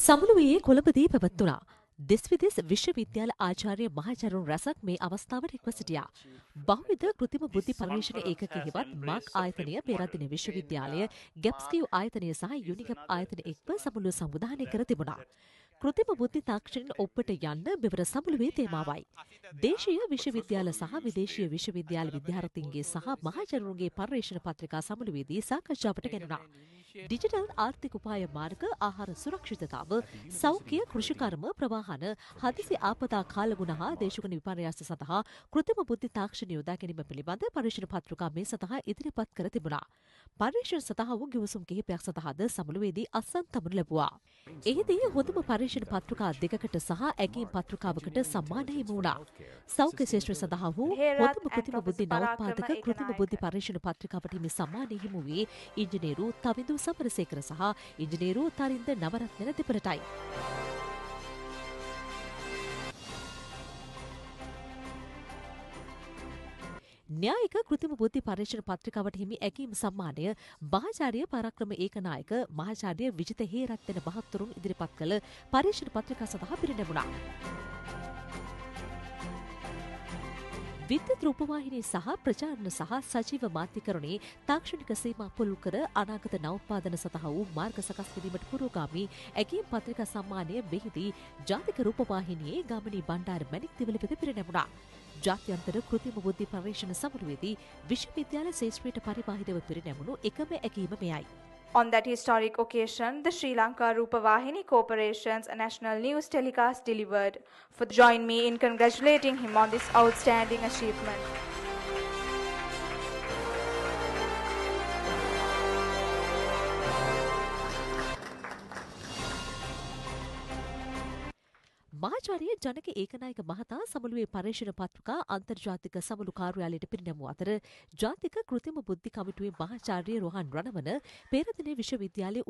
සමුළුවේ කොළඹදී පැවැත්වුණා. දෙස් විදෙස් විශ්වවිද්‍යාල ආචාර්ය මහාචාර්යවරුන් රැසක් මේ අවස්ථාවට එක්ව සිටියා. බහුවිධ කෘත්‍රිම බුද්ධි පර්යේෂණ ඒකකයේ හෙවත් මාක් ආයතනය, පේරාදෙණිය විශ්වවිද්‍යාලය, ගැප්ස්කියු ආයතනය සහ යුනිගැප් ආයතන එක්ව සමුළුව සංවිධානය කර තිබුණා. කෘත්‍රිම බුද්ධි තාක්ෂණයෙන් ඔබ්බට යන්න මෙවර සමුළුවේ තේමාවයි. දේශීය විශ්වවිද්‍යාල සහ විදේශීය විශ්වවිද්‍යාල විද්‍යාර්ථීන්ගේ සහ මහාචාර්යවරුන්ගේ පර්යේෂණ පත්‍රිකා සමුළුවේදී සාකච්ඡාවට ගැනුණා. ඩිජිටල් ආර්ථික උපාය මාර්ග, ආහාර සුරක්ෂිතතාව, සෞඛ්‍ය, කෘෂිකර්ම, ප්‍රවාහන, හදිසි ආපදා කාලගුණ හා දේශගුණ විපර්යාස සඳහා කෘත්‍රිම බුද්ධි තාක්ෂණ යොදා ගැනීම පිළිබඳ පර්යේෂණ පත්‍රිකා මේ සඳහා ඉදිරිපත් කර තිබුණා. පර්යේෂණ සඳහා වූ ගිවිසුම් කිහිපයක් සඳහාද සමුළුවේදී අත්සන් තබනු ලැබුවා. එහිදී හොඳම පර්යේෂණ පත්‍රිකා දෙකකට සහ ඇගයීම් පත්‍රිකාවකට සම්මාන හිමි වුණා. සෞඛ්‍ය ක්ෂේත්‍රය සඳහා වූ හොඳම කෘත්‍රිම බුද්ධි නවෝත්පාදක කෘත්‍රිම බුද්ධි පර්යේෂණ පත්‍රිකාවට හිමි සම්මානය හිමි වූයේ ඉංජිනේරු තවිඳු සමරසේකර සහ ඉංජිනේරු තරින්ද නවරත්න දෙපළටයි. න්‍යායික කෘත්‍රිම බුද්ධි පර්යේෂණ පත්‍රිකාවට හිමි ඇගයීම් සම්මානය මහාචාර්ය පරාක්‍රම ඒකනායක, මහාචාර්ය විජිත හේරත් යන මහත්වරුන් ඉදිරිපත් කළ පර්යේෂණ පත්‍රිකා සඳහා පිරිනැමුණා. විද්‍යුත් රූපවාහිනී සහ ප්‍රචාරණ සහ සජීව මාධ්‍යකරණයේ තාක්ෂණික සීමා පුළුල් කර අනාගත නවෝත්පාදන සඳහා වූ මාර්ග සකස් කිරීමට පුරෝගාමී ඇගයීම් පත්‍රිකා සම්මානය මෙහිදී ජාතික රූපවාහිනියේ ගාමිණී බණ්ඩාර මැණික් දෙවල වෙත පිරිනැමුණා. ජාත්‍යන්තර කෘත්‍රිම බුද්ධි පර්යේෂණ සමුළුවේදී විශ්වවිද්‍යාල ක්ෂේත්‍රයට පරිබාහිරව පිරිනැමුණු එකම ඇගයීම මෙයයි. On that historic occasion, the Sri Lanka Rupavahini Corporation's national news telecast delivered. For join me in congratulating him on this outstanding achievement. මහාචාර්ය ජනක ඒකනායක මහතා සමුළුවේ පර්යේෂණ පත්‍රිකා අන්තර්ජාතික සමුළු කාර්යාලයට පිරිනැමුව අතර ජාතික කෘත්‍රිම බුද්ධි කමිටුවේ මහාචාර්ය රෝහන් රණවන පේරාදෙණිය විශ්වවිද්‍යාලයේ